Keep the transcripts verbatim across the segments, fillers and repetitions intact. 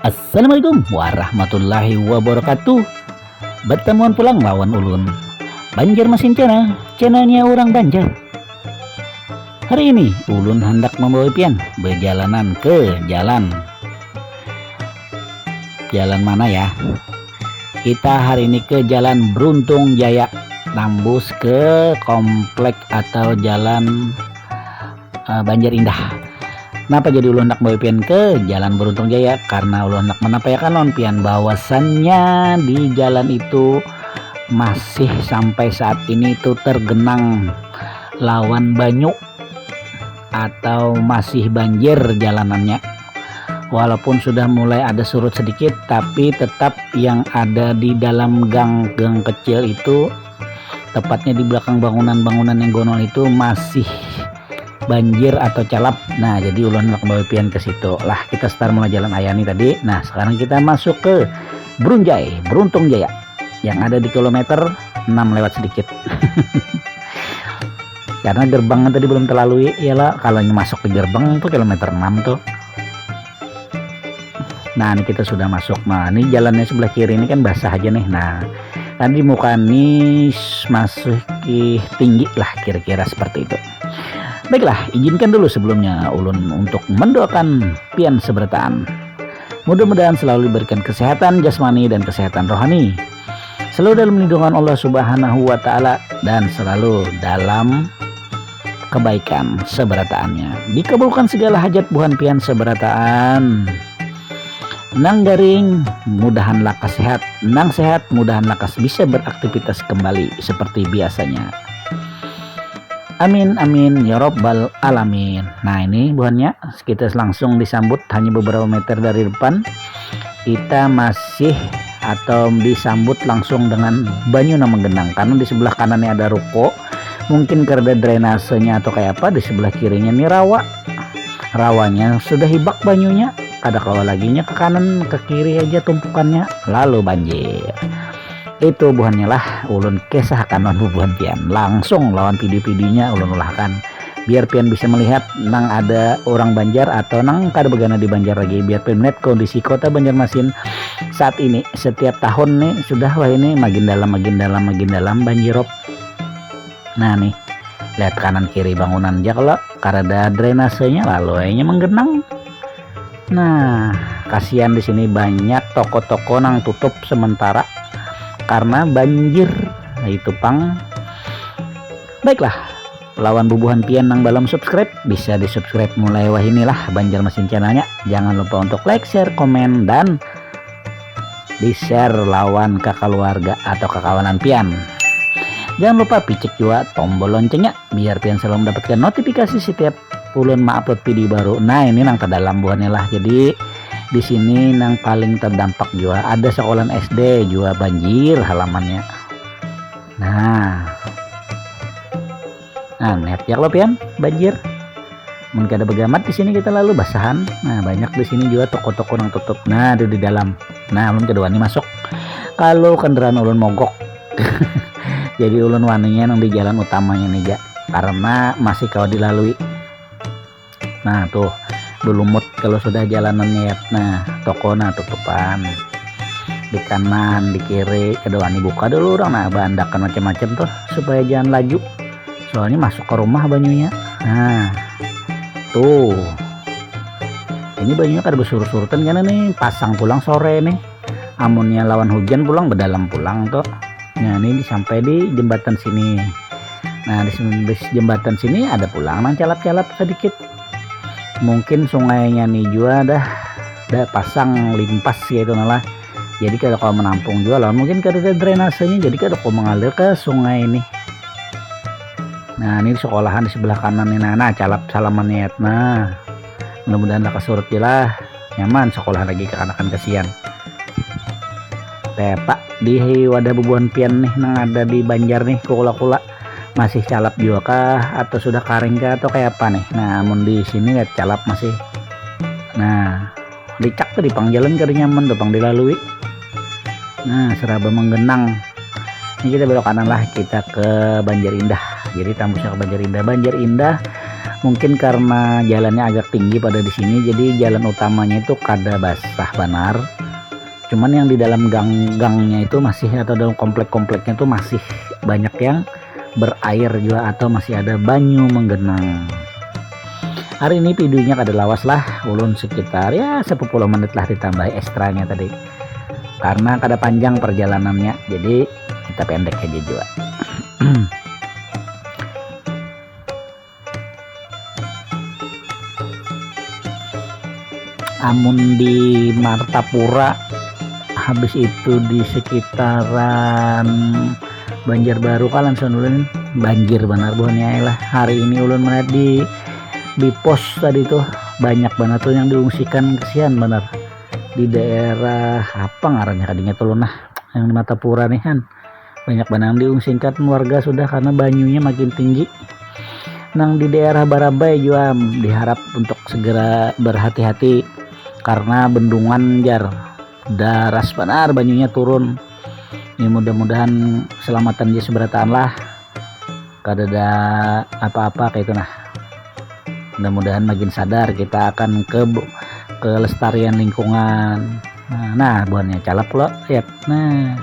Assalamualaikum warahmatullahi wabarakatuh. Bertemuan pulang lawan ulun, Banjarmasin Channel, channelnya orang Banjar. Hari ini ulun hendak membawa pian berjalanan ke jalan. Jalan mana ya? Kita hari ini ke Jalan Beruntung Jaya, tembus ke komplek atau jalan uh, Banjar Indah. Kenapa jadi ulun hendak bawa pian ke Jalan Beruntung Jaya? Karena ulun hendak menyampaikan lawan pian bahwasannya di jalan itu masih sampai saat ini itu tergenang lawan banyu atau masih banjir jalanannya. Walaupun sudah mulai ada surut sedikit, tapi tetap yang ada di dalam gang-gang kecil itu, tepatnya di belakang bangunan-bangunan yang gonol itu, masih banjir atau calap. Nah, jadi ulun hendak bawa pian ke situ. Lah, kita start mulai jalan ayani tadi. Nah, sekarang kita masuk ke Brunjai, Beruntung Jaya, yang ada di kilometer enam lewat sedikit. Karena gerbang tadi belum terlalui, ya lah, kalau masuk ke gerbang tuh kilometer enam tuh. Nah, ini kita sudah masuk. Nah, ini jalannya sebelah kiri ini kan basah aja nih. Nah, kan di muka ini masih tinggi lah, kira-kira seperti itu. Baiklah, izinkan dulu sebelumnya ulun untuk mendoakan pian seberataan. Mudah-mudahan selalu diberikan kesehatan jasmani dan kesehatan rohani, selalu dalam lindungan Allah Subhanahu wa Ta'ala, dan selalu dalam kebaikan seberataannya. Dikabulkan segala hajat buhan pian seberataan. Nang garing, mudahan lakas sehat. Nang sehat, mudahan lakas bisa beraktivitas kembali seperti biasanya. Amin, amin, ya robbal alamin. Nah, ini buhannya, kita langsung disambut hanya beberapa meter dari depan. Kita masih atau disambut langsung dengan banyu nang menggenang, karena di sebelah kanannya ada ruko. Mungkin karena drainasenya atau kayak apa, di sebelah kirinya ini rawa. Rawanya sudah hibak banyunya, kada kawa lagi nya ke kanan, ke kiri aja tumpukannya, lalu banjir. Itu buhannya lah ulun kisahkan lawan bubuhan pian. Langsung lawan video-videonya ulun ulahkan. Biar pian bisa melihat nang ada orang Banjar atau nang kada begana di Banjar lagi. Biar pian melihat kondisi kota Banjarmasin saat ini. Setiap tahun nih sudah wah ini makin dalam, makin dalam, makin dalam banjirop. Nah nih, lihat kanan kiri bangunan aja kalau kada ada drainasenya, lalu aja menggenang. Nah, kasihan di sini banyak toko-toko nang tutup sementara karena banjir. Nah, itu pang. Baiklah, lawan bubuhan pian nang belum subscribe, bisa di subscribe mulai wah inilah Banjarmasin channelnya. Jangan lupa untuk like, share, komen, dan di share lawan ke keluarga atau kekawanan pian. Jangan lupa picik juga tombol loncengnya biar pian selalu mendapatkan notifikasi setiap ulun mengupload video baru. Nah, ini nang terdalam buahnya lah. Jadi di sini nang paling terdampak juga ada sekolah S D juga banjir halamannya. Nah, nah lihat ya kalau pian banjir. Mun kada begamat di sini kita lalu basahan. Nah, banyak di sini juga toko-toko nang tutup. Nah, itu di dalam. Nah, ulun kada wani masuk. Kalau kendaraan ulun mogok. Jadi ulun waninya nang di jalan utamanya nih, ja. Karena masih kawa dilalui. Nah, tuh belumut kalau sudah jalanannya ya. Nah, toko nah tutupan. Di kanan, di kiri, kada wani buka dulu orang. Nah, baandakan macam-macam tuh supaya jangan laju. Soalnya masuk ke rumah banyunya. Nah, tuh. Ini banyunya kada bersurut-surutan karena nih pasang pulang sore nih. Amunnya lawan hujan pulang berdalam pulang tuh. Nah, ini sampai di jembatan sini. Nah, di jembatan sini ada pulang nang calap-calap sedikit. Mungkin sungainya nih juga dah dah pasang limpas gitu nah lah. Jadi kada kawa menampung juga lah. Mungkin kada ada drainasenya jadi kada kawa mengalir ke sungai ini. Nah, ini sekolahan di sebelah kanan nih. Nah, nah calap salaman niat. Nah, mudah-mudahan lah kesurut lah. Nyaman sekolah lagi kekanakan kasihan. Tepak di wadah bubuhan pian nih nang ada di Banjar nih kula-kula masih calap juga kah atau sudah karing kah atau kayak apa nih. Nah, amun di sini lihat calap masih. Nah, licak tuh di pang jalan kada nyaman tuh pang dilalui. Nah, seraba menggenang. Ini kita belok kanan lah kita ke Banjar Indah. Jadi tambusnya ke Banjar Indah. Banjar Indah Mungkin karena jalannya agak tinggi pada di sini, jadi jalan utamanya itu kada basah banar. Cuman yang di dalam gang-gangnya itu masih, atau dalam komplek-kompleknya itu masih banyak yang berair juga atau masih ada banyu menggenang. Hari ini videonya kada lawas lah, ulun sekitar ya sepuluh menit lah ditambahi ekstranya tadi. Karena kada panjang perjalanannya, jadi kita pendek aja juga. Amun di Martapura, habis itu di sekitaran Banjarbaru kalan, ulun banjir banar buhannya lah. Hari ini ulun melihat di di pos tadi tuh banyak banget tuh yang diungsikan, kesian bener. Di daerah apa ngarannya kadinya tuh, nah, yang di Martapura nih kan, banyak banget yang diungsikan warga sudah karena banyunya makin tinggi. Nang di daerah Barabai juga diharap untuk segera berhati-hati karena bendungan, jar, daras benar banyunya turun. Ya, mudah-mudahan selamatan aja seberataan lah, kada ada apa-apa kayak itu nah. Mudah-mudahan makin sadar kita akan ke kelestarian lingkungan. Nah, nah, buhannya calap lo, lihat. Nah,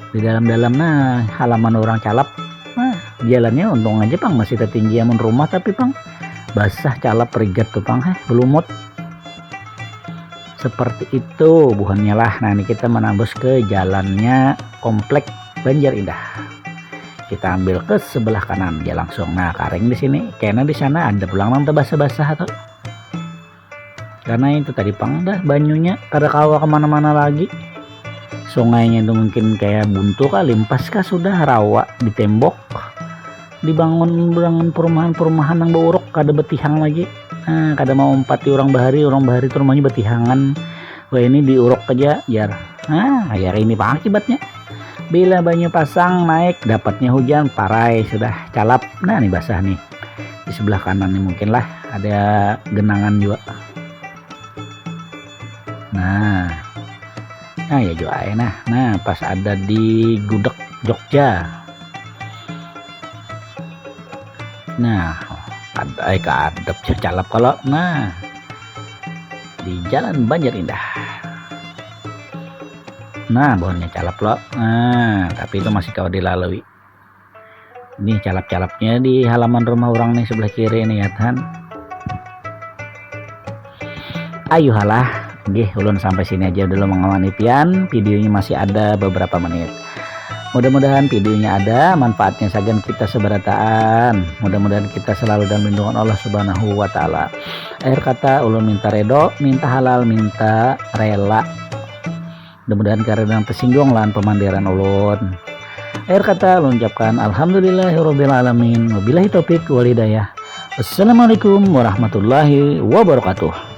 di dalam-dalam, nah, halaman orang calap. Nah, jalannya untung aja pang masih tertinggi amun rumah, tapi pang basah calap, rigat tuh pang, heh, belumut. Seperti itu buhannya lah. Nah, ini kita menembus ke jalannya komplek Banjar Indah. Kita ambil ke sebelah kanan ya langsung. Nah, karing di sini. Karena di sana ada pulang nang terbasah-basah tuh. Karena itu tadi pang dah banyunya kada kawa kemana-mana lagi. Sungainya itu mungkin kayak buntu kah, limpas kah, sudah rawa di tembok, dibangun bangun perumahan-perumahan yang beruruk, kada betihang lagi. Nah, kada mau empati orang bahari, orang bahari itu rumahnya betihangan. Wah, ini diuruk aja, jar. Nah, ya ini pang akibatnya. Bila banyu pasang naik, dapatnya hujan, parai sudah calap. Nah, ini basah nih. Di sebelah kanan nih mungkin lah ada genangan juga. Nah, nah ya juga ya nah. Nah, pas ada di gudeg Jogja. Nah, ada eh, kadep calap kalau nah di Jalan Banjar Indah. Nah, buhannya calap lo. Nah, tapi itu masih kau dilalui. Nih calap-calapnya di halaman rumah orang nih sebelah kiri nih ya kan. Ayuhalah, gih ulun sampai sini aja dulu mengawani pian. Videonya masih ada beberapa menit. Mudah-mudahan videonya ada manfaatnya sagan kita seberataan. Mudah-mudahan kita selalu dalam lindungan Allah Subhanahu wa taala. Akhir kata ulun minta redo, minta halal, minta rela. Mudah-mudahan kada ada yang tersinggung lawan pemandiran ulun. Akhir kata ulun ucapkan alhamdulillahirabbil alamin. Wabillahi taufik wal hidayah. Wassalamualaikum warahmatullahi wabarakatuh.